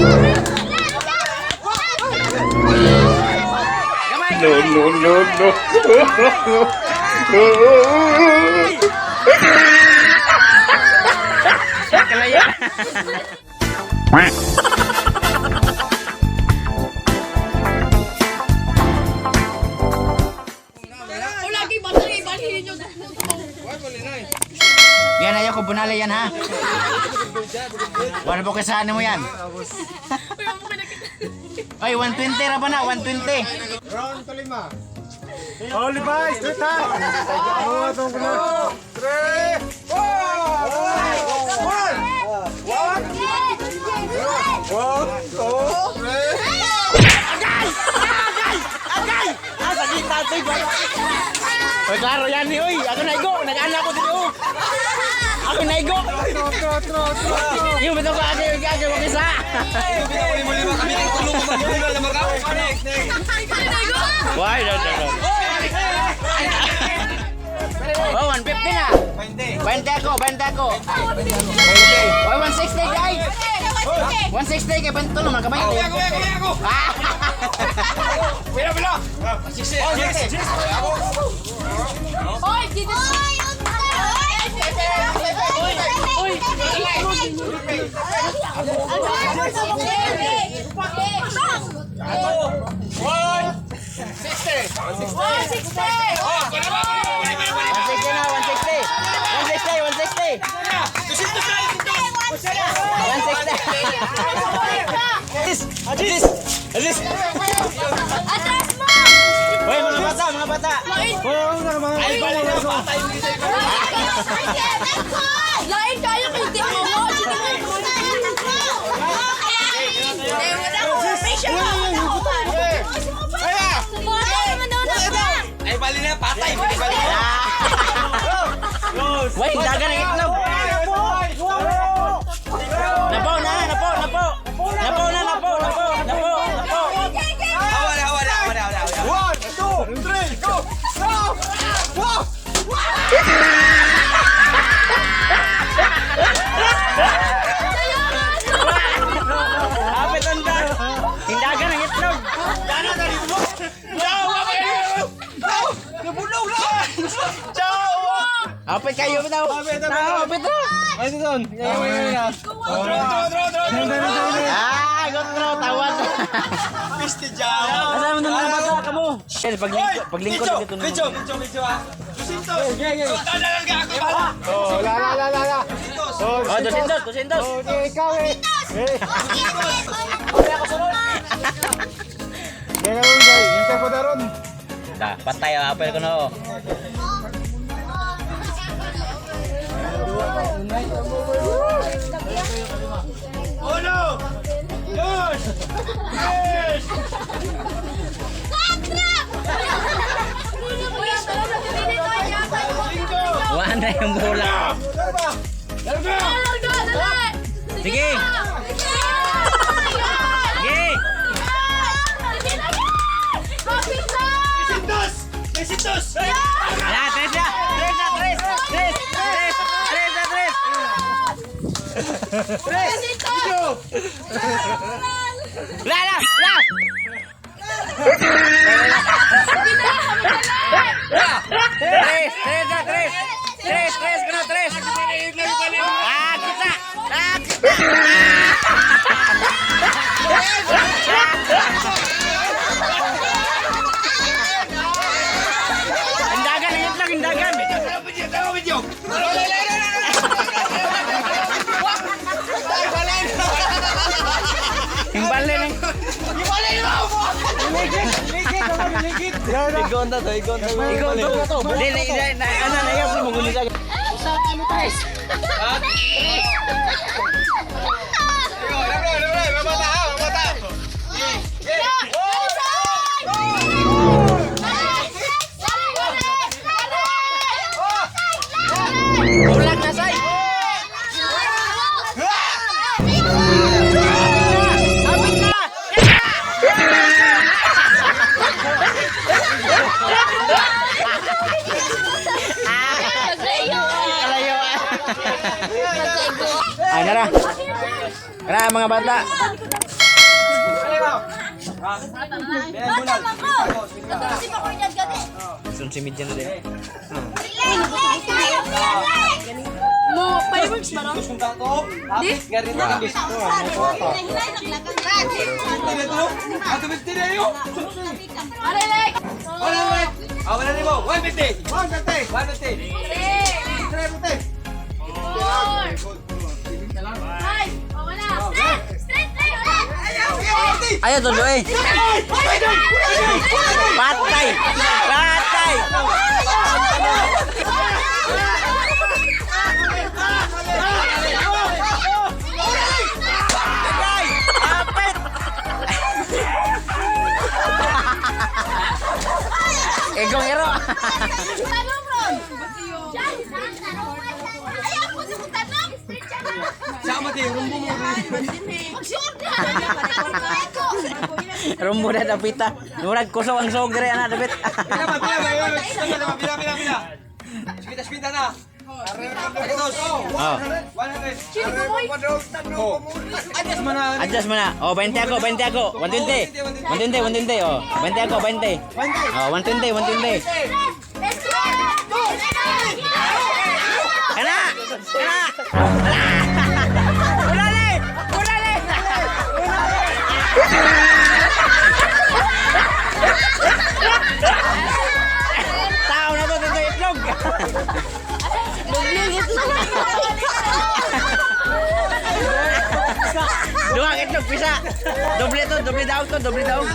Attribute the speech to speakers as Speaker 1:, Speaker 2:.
Speaker 1: Gamay.
Speaker 2: No, no, no, no.
Speaker 1: Kalayo.
Speaker 2: Quack.
Speaker 3: Wala kay basta kay balhin nyo.
Speaker 1: Yan, ayaw ko bunali yan ha. Wala po kasaan mo yan. Ay, 120 ra pa na, 120.
Speaker 4: Round kalima. Oh, lima, straight ha. Oh, atong kuna. 3, 4, 1, 1, 1, 2, 3.
Speaker 1: Agay! Agay! Agay! Ah, sakit tatay ba? Oy, klaro yan ni, oy. Ako naigo, nag-ana ko dito. Oh. Ako naigo.
Speaker 4: Tro, tro, tro, tro.
Speaker 1: Yung bitaw ko agay, agay, agay, wag isa. Why? No, no, no. Oh, 150 na. 20 ako, 20 ako. Oy, 160 guys. 160 kay Bento naman kamay. Ako, ako, ako.
Speaker 3: Hoy, dito. Uy!
Speaker 1: 160 na, 160. 160, 160. 160. Alis! Alis! Alis!
Speaker 3: Atras mo!
Speaker 1: Hoy, mga bata, mga bata.
Speaker 4: Oh,
Speaker 1: Ay, bali na, patay.
Speaker 3: Lain kayo kay hindi mo mo. Sige mo.
Speaker 5: Ay, bali na, patay. Bali, bali.
Speaker 1: Wait, dagan ang itlog. Napo na, napo, napo. Napo na, napo, napo, napo, napo.
Speaker 5: Wala, wala, wala, wala, wala.
Speaker 4: 1, 2, 3, go! Go! Wow!
Speaker 1: Apit ang da. Hindagan ang itlog.
Speaker 5: Dana, dali mo.
Speaker 1: Apit kayo bitaw. Tao, apit na.
Speaker 4: Ay, doon.
Speaker 5: Draw, draw, draw, draw.
Speaker 1: Ah, got no, tawad.
Speaker 5: Piste jaw.
Speaker 1: Asa mo mga bata kamo? Eh, paglingkod, paglingkod dito.
Speaker 5: Video, video, video, ah. Dusintos. Dana lang ako bala.
Speaker 4: Oh, la, la, la, la, la.
Speaker 1: Oh, 200, 200.
Speaker 4: Okay, ikaw eh. Eh. Kaya ron, guys. Hintay ko na ron.
Speaker 1: Da, patay ah, apel ko no.
Speaker 5: Uno. Dos. Tres.
Speaker 1: Wala na yung bola. Sige. Sige.
Speaker 5: Dusintos. Dusintos.
Speaker 1: Ya, tres na. Tres na, tres. Tres, tres, tres na, tres. Tres. La, la, la. Tres, tres na, tres. Tres, tres, kuno, tres. Ah, kita. Ah, kita. Hindagan, itlog, hindagan.
Speaker 5: Video, video, video.
Speaker 1: Himbali ng...
Speaker 4: Ikaw to.
Speaker 1: Di, di, di, na, ano, na, yung magulo sa... Ulag na, say! Apit na! Kalayo ah. Ay, nara. Nara, mga bata.
Speaker 3: Bata man ko. Kato si Pakuyan gani.
Speaker 1: Sun si Midyan na din.
Speaker 3: Mo fireworks ba ron? Aray like.
Speaker 5: Ah, wala nimo. 150.
Speaker 4: 150.
Speaker 5: 150.
Speaker 3: 3,
Speaker 4: 350.
Speaker 3: 4, 5. Oh, wala. Straight! Straight! Straight!
Speaker 1: Ayaw tulo eh. Patay! Patay! Patay! Apit! Egong ero.
Speaker 3: Tanong ron! Ayaw ko sa tanong!
Speaker 5: Sama di rumbo mo.
Speaker 3: Mag-sure na!
Speaker 1: Rumbo na dapita. Murag kusog ang sogre ana dapit.
Speaker 5: Pila ba, pila ba? Pila ba, pila, pila, pila. Spita, spita na. Dos.
Speaker 1: Oh,
Speaker 5: 100. Oh. Adjust mo na.
Speaker 1: Adjust mo na. Oh, 20 ako, 20 ako. 120. 120, 120 oh. 20 ako, 20. Oh, 120, 120.
Speaker 3: Let's go!
Speaker 1: Kana! Kana! Wala! Wala na eh! Wala na eh! Tao na to, dito itlog! Duhang itlog, pisa! Doble to, doble daog to, doble daog.